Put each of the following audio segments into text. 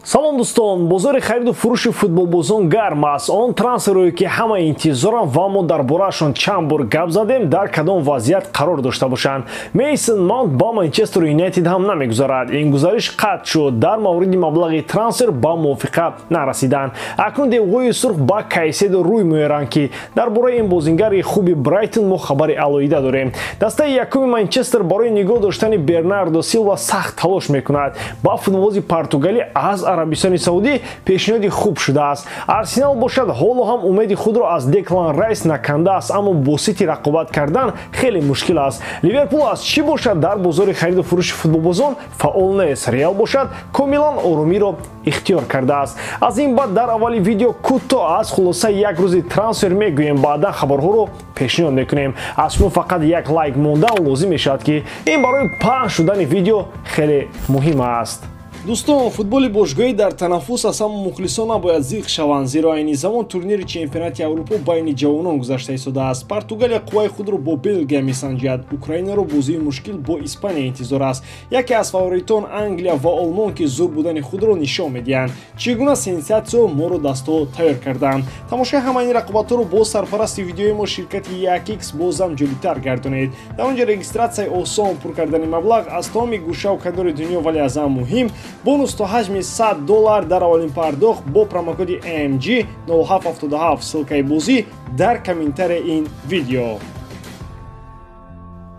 Салом дӯстон, бозори хариду фурӯши футболбозон гарм аст. Он трансферое ки ҳама интизоранд ва мо дар бораашон чанд бор гап задем, дар кадом вазъият қарор дошта бошанд. Мейсон Маунт ба Манчестер Юнайтед ҳам намегузарад. Ин гузариш қатъ шуд. Дар мавриди маблағи трансфер ба мувофиқа нарасиданд. Акнун девҳои сурх ба Кайседо рӯй меоранд, ки дар бораи ин бозингари хуби Брайтон мо хабари алоҳида дорем. Дастаи якуми Манчестер барои нигоҳ доштани Бернардо Силва сахт талош мекунад. Ба футболбози португалӣ аз Арабистони Саудӣ пешниҳоди хуб шудааст. Арсенал бошад, ҳоло ҳам умеди худро аз Деклан Райс накандааст, аммо бо Сити рақобат кардан хеле мушкил аст. Ливерпул аз чӣ бошад, дар бозори хариду фурӯши футболбозон фаъол нест. Реал бошад, комилан оромиро ихтиёр кардааст. Аз ин баъд дар аввали видео кӯтоҳ аз хулосаи як рӯзи трансфер мегӯем, баъдан хабарҳоро пешниҳод мекунем. Аз шумо фақат як лайк мондан лозим мешавад, ки ин барои паҳн шудани видео хеле муҳим аст. Дӯстон, футболи бошгоҳӣ дар танаффус аст, аммо мухлисон набояд зиқ шаванд, зеро айни замон турнири чемпионати Аврупо байни ҷавонон гузашта истодааст. Португалия қувваи худро бо Белгия месанҷад, Украинаро бозии мушкил бо Испания интизор аст. Яке аз фаворитон Англия ва Олмон, ки зур будани худро нишон медиҳанд. Чӣ гуна сенсатсио моро дастҳо тайёр карданд. Тамошои ҳамаи ин рақобатҳоро бо сарпарасти видеои мо ширкати 1x бозам ҷолибтар гардонед. Дар он ҷо регистратсияи осон, пур кардани маблағ аз тамоми гӯшаву канори дунё, вале аз ҳама муҳим бонус то ҳаҷми $100 дар аввалин пардохт бо промокоди MG 0777. Ссылкаи бозӣ дар комментарияи ин видео.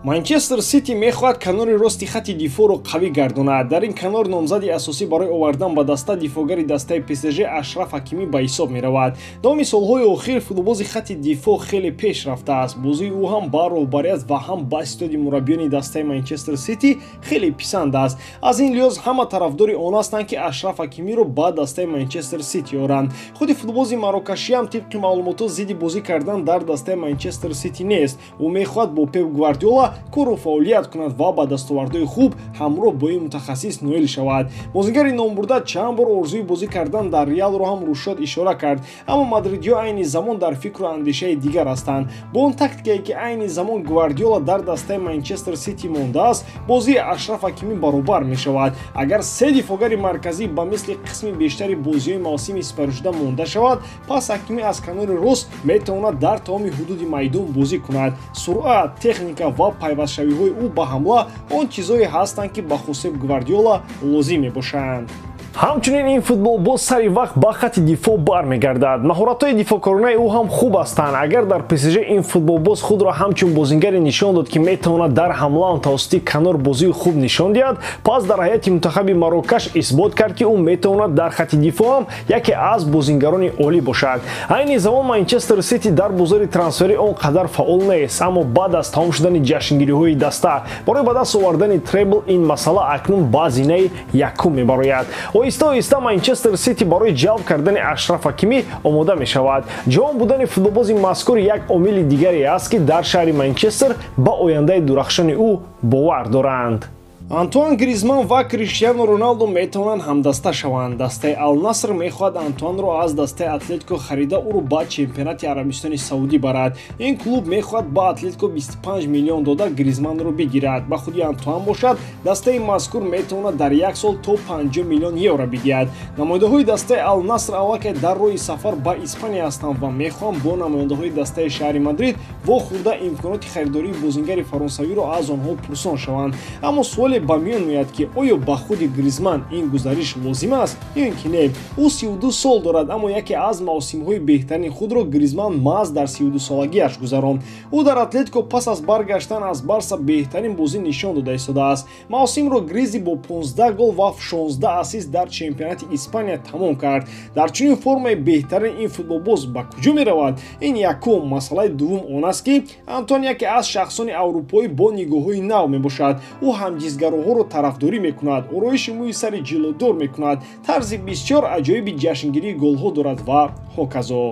Манчестер Сити мехоҳад канори рости хати дифоъро қавӣ гардонад. Дар ин канор номзади асосӣ барои овардан ба даста дифоъгари дастаи ПСЖ Ашраф Ҳакимӣ ба ҳисоб меравад. Давоми солҳои охир футболбози хати дифоъ хеле пеш рафтааст. Бозии ӯ ҳам ба роҳбарият ва ҳам ба истоди мураббиёни дастаи Манчестер Сити хеле писанд аст. Аз ин лиҳоз ҳама тарафдори он ҳастанд, ки Ашраф Ҳакимиро ба дастаи Манчестер Сити оранд. Худи футболбози марокашиам тибқи маълумотҳо зидди бозӣ кардан дар дастаи Манчестер Сити нест. Ӯ мехоҳад бо Пеп Гвардиола кору фаъолият кунад ва ба дастовардҳои хуб ҳамроҳ бо ин мутахассис ноил шавад. Бозигари номбурда чанд бор орзуи бозӣ кардан дар Реалро ҳам рӯшод ишора кард, аммо мадридиҳо айни замон дар фикру андешаи дигар ҳастанд. Бо он тактикае, ки айни замон Гвардиола дар дастаи Манчестер Сити мондааст, бозии Ашраф Ҳакимӣ баробар мешавад. Агар се дифоъгари марказӣ ба мисли қисми бештари бозиҳои мавсими сипаришуда монда шавад, пас Ҳакимӣ аз канори рост метавонад дар тамоми ҳудуди майдон бозӣ кунад. Суръат, техника ва пайвастшавиҳои ӯ ба ҳамла он чизҳое ҳастанд, ки ба Хосеп Гвардиола лозим мебошанд. Ҳамчунин ин футболбоз сари вақт ба хати дифоъ бармегардад. Маҳоратҳои дифоъкоронаи ӯ ҳам хуб ҳастанд. Агар дар ПСЖ ин футболбоз худро ҳамчун бозингаре нишон дод, ки метавонад дар ҳамлаам тавассути канор бозии хуб нишон диҳад, пас дар ҳайати мунтахаби Марокаш исбот кард, ки ӯ метавонад дар хати дифоъ ҳам яке аз бозингарони олӣ бошад. Айни замон Манчестер Сити дар бозори трансферӣ он қадар фаъол нест, аммо баъд аз тамом шудани ҷашнгириҳои даста барои ба даст овардани требл ин масъала акнун ба зинаи якум мебарояд. Оҳиста оҳиста Манчестер Сити барои ҷалб кардани Ашраф Ҳакимӣ омода мешавад. Ҷавон будани футболбози мазкур як омили дигаре аст, ки дар шаҳри Манчестер ба ояндаи дурахшони ӯ бовар доранд. Антуан Гризман ва Криштиану Роналдо метавонанд ҳамдаста шаванд. Дастаи Ал-Наср мехоҳад Антуанро аз дастаи Атлетико харида ӯро ба чемпионати Арабистони Саудӣ барад. Ин клуб мехоҳад ба Атлетико 25 миллион дода Гризманро бигирад. Ба худи Антуан бошад, дастаи мазкур метавонад дар як сол то 50 миллион евро бидиҳад. Намояндаҳои дастаи Ал-Наср аллакай дар роҳи сафар ба Испания ҳастанд ва мехоҳанд бо намояндаҳои дастаи шаҳри Мадрид вохӯрда имконоти харидории бозингари фаронсавиро аз онҳо пурсон шаванд. Аммо суоле ба миён меояд, ки оё ба худи Гризман ин гузариш лозим аст ё ин ки не. Ӯ 32 сол дорад, аммо яке аз мавсимҳои беҳтарини худро Гризман маҳз дар 32 солагиаш гузаронд. Ӯ дар Атлетико пас аз баргаштан аз Барса беҳтарин бозӣ нишон дода истодааст. Мавсимро Гризи бо 15 гол ва 16 ассист дар чемпионати Испания тамом кард. Дар чунин формаи беҳтарин ин футболбоз ба куҷо меравад? Ин якум. Масъалаи дуввум он аст, ки Антуан яке аз шахсони аврупоӣ бо нигоҳҳои нав мебошад. Ӯ ҳамҷинсгароҳоро тарафдорӣ мекунад, ороиши мӯи сари ҷилодор мекунад, тарзи бисёр аҷоиби ҷашнгирии голҳо дорад ва ҳоказо.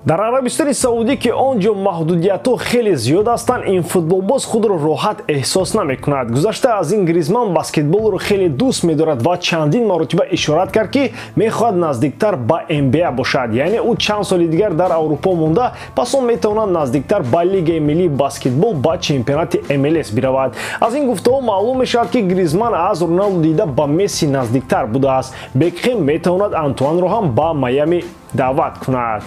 Дар Арабистони Саудӣ, ки он ҷо маҳдудиятҳо хеле зиёд ҳастанд, ин футболбоз худро роҳат эҳсос намекунад. Гузашта аз ин, Гризман баскетболро хеле дӯст медорад ва чандин маротиба ишорат кард, ки мехоҳад наздиктар ба НБА бошад. Яъне ӯ чанд соли дигар дар Аврупо монда, пас он метавонад наздиктар ба Лигаи миллии баскетбол, ба чемпионати МЛС биравад. Аз ин гуфтаҳо маълум мешавад, ки Гризман аз Роналду дида ба Месси наздиктар будааст. Бекхем метавонад Антуанро ҳам ба Майами даъват кунад.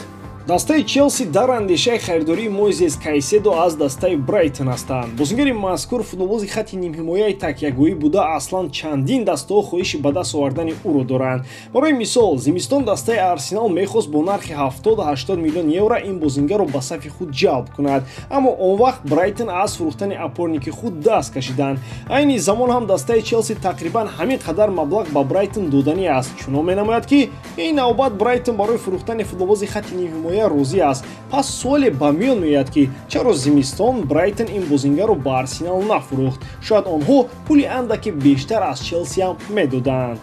Дастаи Челси дар андешаи харидории Мойзес Кайседо аз дастаи Брайтон ҳастанд. Бозингари мазкур футболбози хатти нимҳимояи такягоҳӣ буда, аслан чандин дастаҳо хоҳиши ба даст овардани ӯро доранд. Барои мисол, зимистон дастаи Арсенал мехост бо нархи 70-80 миллион евро ин бозингарро ба сафи худ ҷалб кунад, аммо он вақт Брайтон аз фурӯхтани опорники худ даст кашиданд. Айни замон ҳам дастаи Челси тақрибан ҳамин қадар маблағ ба Брайтон доданӣ аст. Чунон менамояд, ки ин навбат Брайтон барои фурӯхтани футболбози хатти нимҳимоя розӣ аст. Пас суоле ба миён меояд, ки чаро зимистон Брайтон ин бозингарро ба Арсенал нафурӯхт? Шояд онҳо пули андаке бештар аз Челси ҳам медоданд.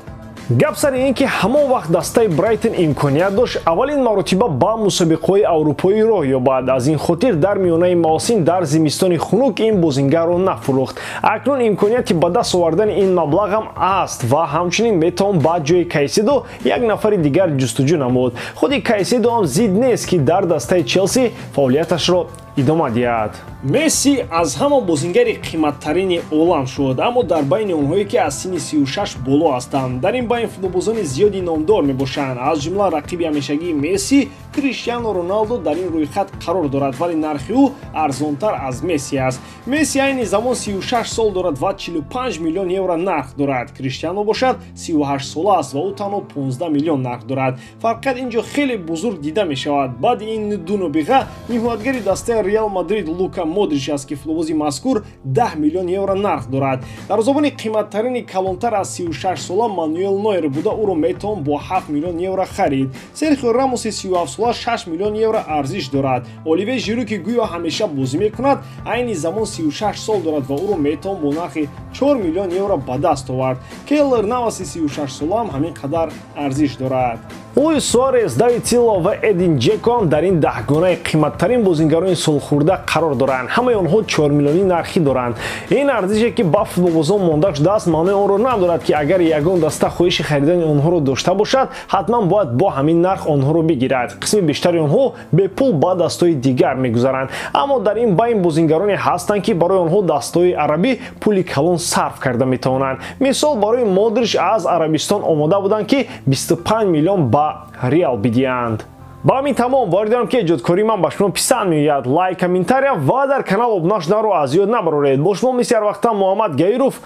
Гап сари ин ки ҳамон вақт дастаи Брайтон имконият дошт аввалин маротиба ба мусобиқаҳои аврупоӣ роҳ ёбад. Аз ин хотир дар миёнаи мавсим, дар зимистони хунук, ин бозингарро нафурӯхт. Акнун имконияти ба даст овардани ин маблағ ҳам аст ва ҳамчунин метавон ба ҷои Кайседо як нафари дигар ҷустуҷӯ намуд. Худи Кайседо ҳам зид нест, ки дар дастаи Челси фаъолияташро идома диҳад. Месси аз ҳама бозингари қиматтарини олам шуд, аммо дар байни онҳое, ки аз синни 36 боло ҳастанд. Дар ин байн футболбозони зиёди номдор мебошанд, аз ҷумла рақиби ҳамешагии Месси Криштиану Роналдо дар ин рӯйхат қарор дорад, вале нархи ӯ арзонтар аз Месси аст. Месси айни замон 36 сол дорад ва 45 миллион евро нарх дорад. Криштиану бошад 38 сола аст ва ӯ танҳо 15 миллион нарх дорад. Фарқият ин ҷо хеле бузург дида мешавад. Баъди ин ду нобиға ниҳоятгари дастаи Реал Мадрид Лука Модрич аст, ки футболбози мазкур 10 миллион евро нарх дорад. Дарвозабони қиматтарини калонтар аз 36 сола Мануэл Нойер буда, ӯро метавон бо 7 миллион евро харид. Серхио Рамоси 37 сола 6 миллион евро арзиш дорад. Оливе Жиру, ки гӯё ҳамеша бозӣ мекунад, айни замон 36 сол дорад ва ӯро метавон бо нархи 4 миллион евро ба даст овард. Кейлор Наваси 36 сола ҳам ҳамин қадар арзиш дорад. Луис Суарес, Давид Силва ва Эдин Ҷеко дар ин даҳгонаи қиматтарин бозингарони солхӯрда қарор доранд. Ҳамаи онҳо 4 миллионӣ нархӣ доранд. Ин арзише, ки ба футболбозон монда шудааст, маънои онро надорад, ки агар ягон даста хоҳиши харидани онҳоро дошта бошад, ҳатман бояд бо ҳамин нарх онҳоро бигирад. Қисми бештари онҳо бепул ба дастҳои дигар мегузаранд. Аммо дар ин байн бозингароне ҳастанд, ки барои онҳо дастҳои арабӣ пули калон сарф карда метавонанд. Мисол, барои Модрич аз Арабистон омода буданд, ки 25 миллион ба Реал бидиҳанд. Ба ҳамин тамом. Боварӣ дорам, ки эҷодкории ман ба шумо писанд меояд. Лайк, комментария ва дар канал обуна шуданро аз ёд набароред. Бо шумо мисли ҳар вақта Муҳаммад Гаиров.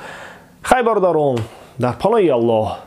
Хай, бародарон, дар паноҳи Аллоҳ.